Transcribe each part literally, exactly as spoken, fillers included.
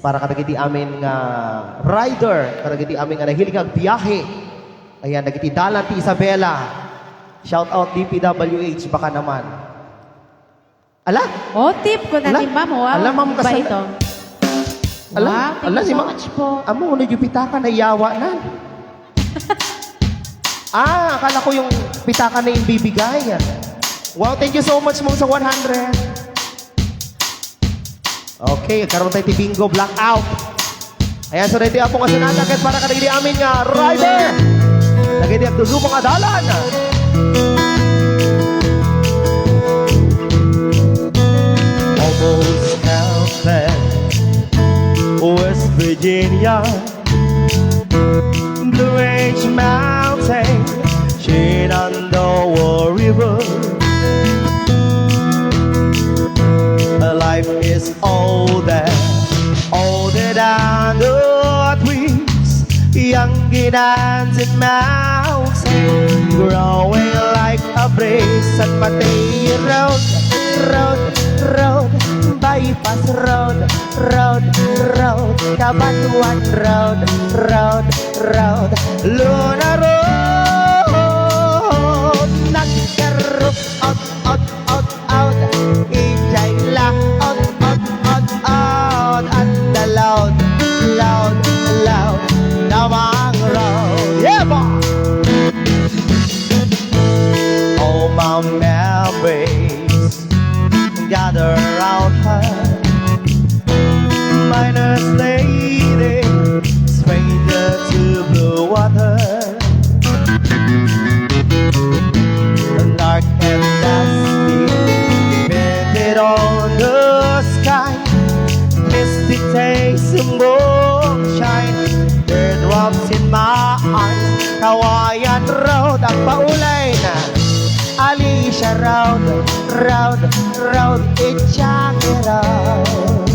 Para kadagiti amin nga rider, kadagiti amin nga nahilig nga agbiyahe. Ayan, dagiti dalan ti Isabela. Shout out D P W H, baka naman. Ala? Oh, tip ko na Ala? ni ma'am. Wow, Ala, ma'am, kasal- baito. Ala? Wow, thank Ala, you si so ma'am. much po. Amo, ano yung pitaka na iyawa na? Ah, akala ko yung pitaka na yung bibigay. Wow, thank you so much, ma'am, sa one hundred. Okay, karon tayo ti bingo blackout. Ayan, so dito apong asinada ket para kadagiti amin nga rider. Dagiti agduduma nga dalan. Almost healthy, West Virginia. The Range Mountain, Shenandoah River. Life is older, older than the trees, young in hands and mountain, growing like a breeze. San Mateo Road, road, road, bypass road, road, road, Cabatuan Road, road, road, Luna Road, Nagkaro, out, out, out, out, Ijay la, out, out, out, out, at the loud, loud, loud, Damang Road. Yeah, boy! Oh, my memories gather round her. Miners lady, stranger to blue water. Dark and dusty, painted on the sky. Misty taste of moonshine, teardrops in my eyes. Kawayan Road, ang paulay na. Alicia Road, Road, Road, Echate Road.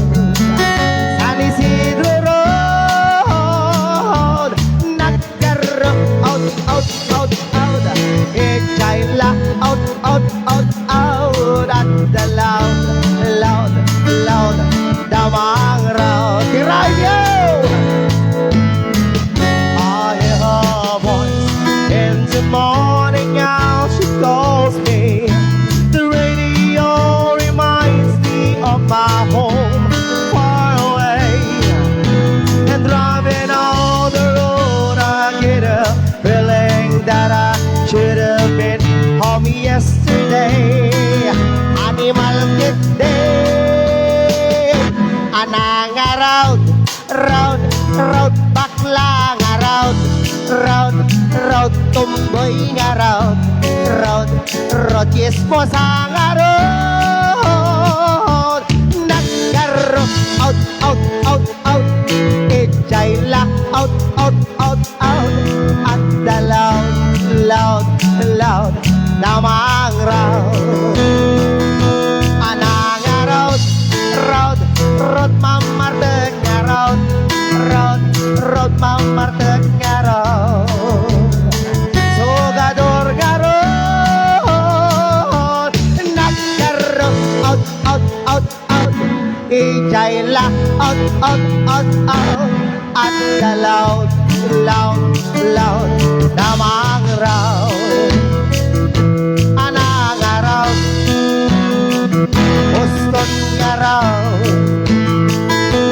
San Isidro Road, Nagkaro, out, out, out, out. Echayla, out, out, out, out. At the loud, loud, loud, Damang Road. Tirayo! I hear her voice in the morning as she calls me. The radio reminds me of my home far away. And driving on the road, I get a feeling that I should have been home yesterday. Animal kid day. Ananga Road, Road, Road, bakla nga Road, Road, Road, tumboy nga Road, Road, Road, chismosa nga Road, Nagkaro, out, out, out, out, Ejayla, out, out, out, out, at the loud, loud, loud, Damang Road. Ananga Road, Road, Road, Mamartek nga Road, Road, Road, Mamartek nga Road. Sugador nga Road, Nagkaro, out, out, out, out. Ijay la, out, out, out, out. At the loud, loud, loud, Damang Road. Ananga Road, Boston nga Road,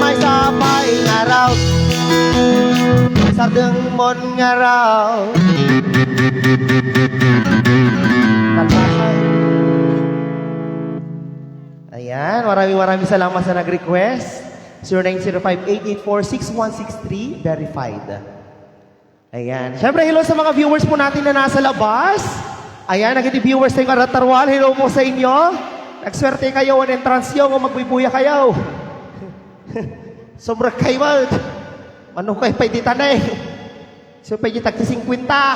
Maysapay nga Road, Sardengmon nga Road. Kalmahan. Ayan, maraming maraming salamat sa nag-request. Zero nine zero five eight eight four six one six three, verified. Ayan. Siyempre, hello sa mga viewers po natin na nasa labas. Ayan, nagiti viewers tayo nga ratarwal. Hello po sa inyo. Nagswerte kayo, one entrance yo, kung magbibuya kayo. Sobra kayo, Mano kayo pay di tanay? So, pay di tagti singkwenta.